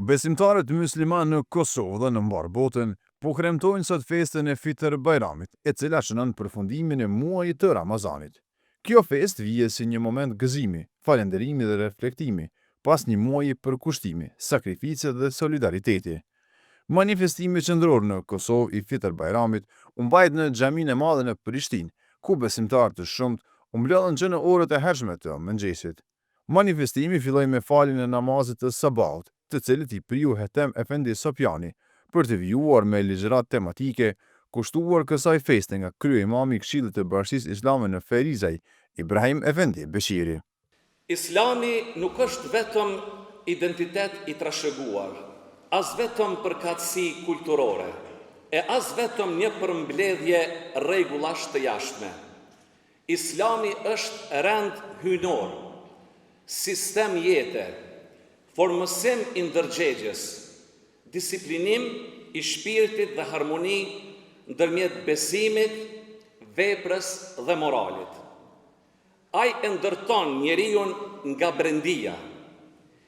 Besimtarët myslimanë në Kosovë dhe në mbarë botën po kremtojnë sot festën e Fitër Bajramit, e cila shënon përfundimin e muajit të Ramazanit. Kjo festë vije si një moment gëzimi, falënderimi dhe reflektimi, pas një muaji përkushtimi, sakrifice dhe solidariteti. Manifestimi qendror në Kosovë i Fitër Bajramit u mbajt në Xhaminë e Madhe në Prishtinë, ku besimtarë të shumtë u mblodhën që në orët e hershme të mëngjesit. Manifestimi filloi me faljen e namazit të sabahut, të cilit i priu Hetem Efendi Sopjani, për të vijuar me ligjëratë tematike kushtuar kësaj feste nga kryeimami i Këshillit të Bashkësisë Islame në Ferizaj, Ibrahim Efendi Beqiri. Islami nuk është vetëm identitet i trashëguar, as vetëm përkatësi kulturore, e as vetëm një përmbledhje rregullash të jashtme. Islami është rend hyjnor, sistem jete, formësim i ndërgjegjes, disiplinim i shpirtit dhe harmoni ndërmjet besimit, veprës dhe moralit. Ai e ndërton njeriun nga brendia,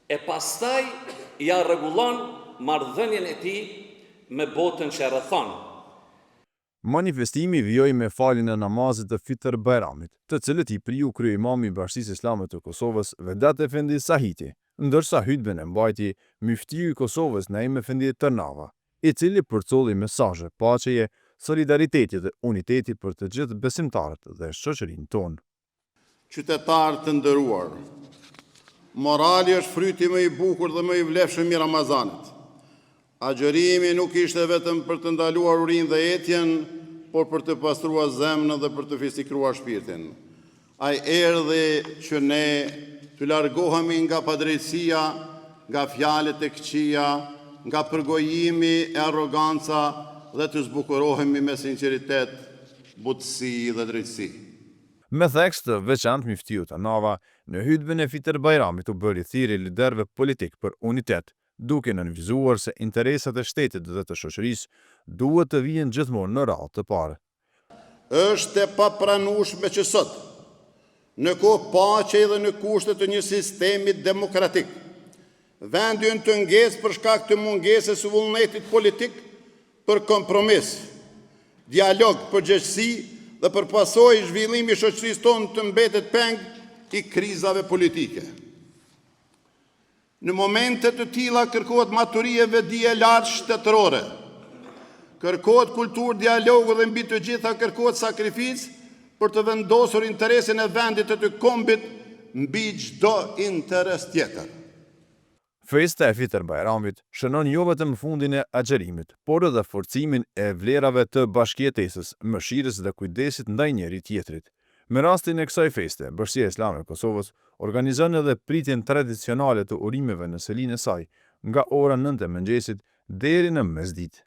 e pastaj ia rregullon marrëdhënien e tij me botën që e rrethon. Manifestimi vijoi me faljen e namazit të Fitër Bajramit, të cilit i priu kryeimami i Bashkësisë Islame të Kosovës, Vedat Efendi Sahiti, ndërsa hytben e mbajti Myftiu i Kosovës Naim Efendi Tërnava, i cili përcolli mesazhe paqeje, solidariteti dhe uniteti për të gjithë besimtarët dhe shoqërinë tonë. Qytetarë të nderuar, morali është fryti më i bukur dhe më i vlefshëm i Ramazanit. Agjërimi nuk ishte vetëm për të ndaluar urinë dhe etjen, por për të pastruar zemrën dhe për të fisnikëruar shpirtin. Ai erdhi që ne të largohemi nga padrejtësia, nga fjalët e këqija, nga përgojimi e arroganca dhe të zbukurohemi me sinqeritet, butësi dhe drejtësi. Me theks të veçantë myftiu Tërnava, në hytben e Fitër Bajramit u bëri thirrje liderëve politikë për unitet, duke nënvizuar se interesat e shtetit dhe të shoqërisë duhet të vihen gjithmonë në radhë të parë. Është e papranueshme që sot, në kohë paqeje dhe në kushte të një sistemi demokratik, vendi ynë të ngecë për shkak të mungesës së vullnetit politik për kompromis, dialog, përgjegjësi dhe për pasojë zhvillimi i shoqërisë tonë të mbetet peng i krizave politike. Në momente të tilla kërkohet maturi e vetëdije e lartë shtetërore. Kërkohet kulturë dialogu dhe mbi të gjitha kërkohet sakrificë për të vendosur interesin e vendit e të kombit mbi çdo interes tjetër. Festa e Fitër Bajramit shënon jo vetëm fundin e agjërimit, por edhe forcimin e vlerave të bashkëjetesës, mëshirës dhe kujdesit ndaj njëri-tjetrit. Me rastin e kësaj feste, Bashkësia Islame e Kosovës organizon edhe pritjen tradicionale të urimeve në selinë e saj, nga ora nëntë e mëngjesit deri në mesditë.